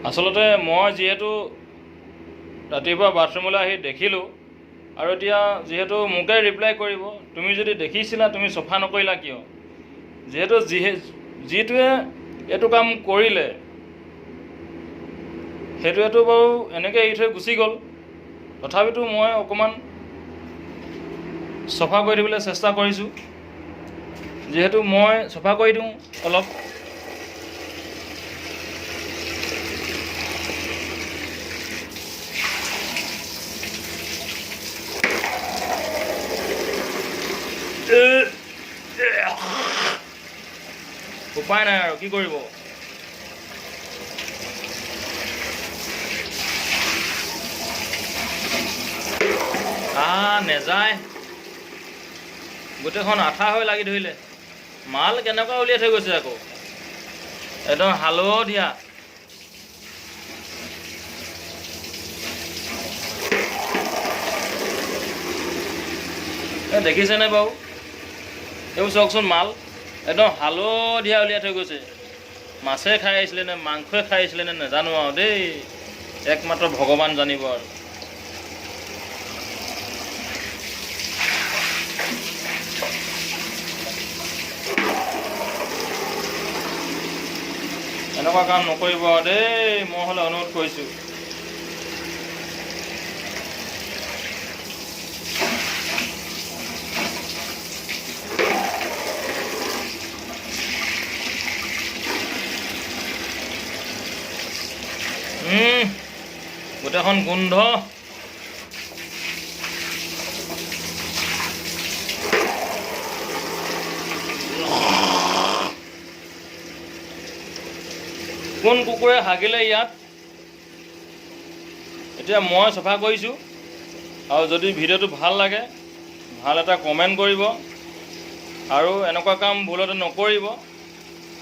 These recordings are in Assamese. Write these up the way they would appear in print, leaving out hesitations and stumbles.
আচলতে মই যিহেতু ৰাতিপুৱা বাথৰুমলৈ আহি দেখিলোঁ, আৰু এতিয়া যিহেতু মোকে ৰিপ্লাই কৰিব, তুমি যদি দেখিছিলা তুমি চফা নকৰিলা কিয়? যিহেতু যিটোৱে এইটো কাম কৰিলে সেইটোৱেতো বাৰু এনেকৈ এৰি থৈ গুচি গ'ল, তথাপিতো মই অকণমান চফা কৰি দিবলৈ চেষ্টা কৰিছোঁ। যিহেতু মই চফা কৰি দিওঁ অলপ। উপায় নাই আৰু কি কৰিব। নেযায়, গোটেইখন আঠা হৈ লাগি ধৰিলে। মাল কেনেকুৱা উলিয়াই থৈ গৈছে আকৌ, একদম হালধীয়া। এই দেখিছেনে বাৰু? এইবোৰ চাওকচোন, মাল একদম হালধীয়া উলিয়াই থৈ গৈছে। মাছে খাই আহিছিলে নে মাংসই খাই আহিছিলে নে নাজানো আৰু দেই, একমাত্ৰ ভগৱান জানিব আৰু। এনেকুৱা কাম নকৰিব আৰু দেই, মই হ'লে অনুৰোধ কৰিছোঁ। গোটেইখন গোন্ধ। কোন কুকুৰে হাগিলে ইয়াত? এতিয়া মই চফা কৰিছোঁ। আৰু যদি ভিডিঅ'টো ভাল লাগে ভাল এটা কমেণ্ট কৰিব, আৰু এনেকুৱা কাম ভুলতে নকৰিব।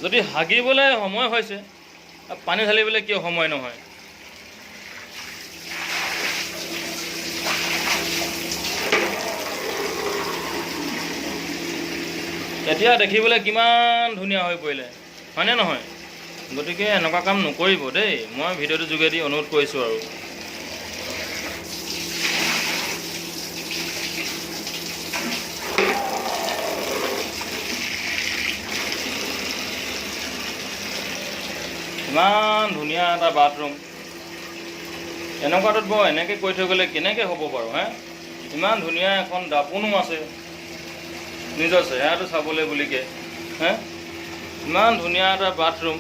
যদি হাগিবলৈ সময় হৈছে, পানী ঢালিবলৈ কিয় সময় নহয়? এতিয়া দেখিবলৈ কিমান ধুনীয়া হৈ পৰিলে, হয়নে নহয়? গতিকে এনেকুৱা কাম নকৰিব দেই, মই ভিডিঅ'টোৰ যোগেদি অনুৰোধ কৰিছোঁ আৰু। ইমান ধুনীয়া এটা বাথৰুম, এনেকুৱাটোত বাৰু এনেকৈ কৰি থৈ গ'লে কেনেকৈ হ'ব বাৰু? হে, ইমান ধুনীয়া এখন দাপোনো আছে নিজৰ চেহেৰাটো চাবলৈ বুলিকে, হে ইমান ধুনীয়া এটা বাথৰুম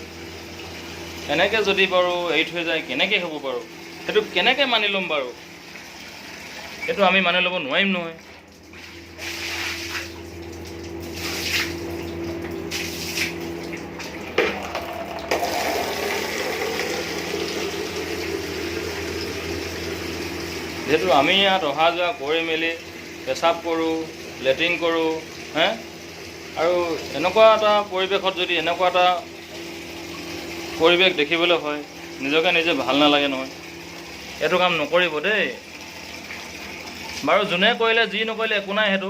এনেকৈ যদি বাৰু এৰি থৈ যায় কেনেকৈ হ'ব বাৰু? সেইটো কেনেকৈ মানি ল'ম বাৰু? সেইটো আমি মানি ল'ব নোৱাৰিম নহয়। যিহেতু আমি ইয়াত অহা যোৱা কৰি মেলি পেচাব কৰোঁ, লেট্ৰিন কৰোঁ, হে আৰু এনেকুৱা এটা পৰিৱেশত যদি এনেকুৱা এটা পৰিৱেশ দেখিবলৈ হয়, নিজকে নিজে ভাল নালাগে নহয়। এইটো কাম নকৰিব দেই। বাৰু যোনে কৰিলে যি নকৰিলে একো নাই, সেইটো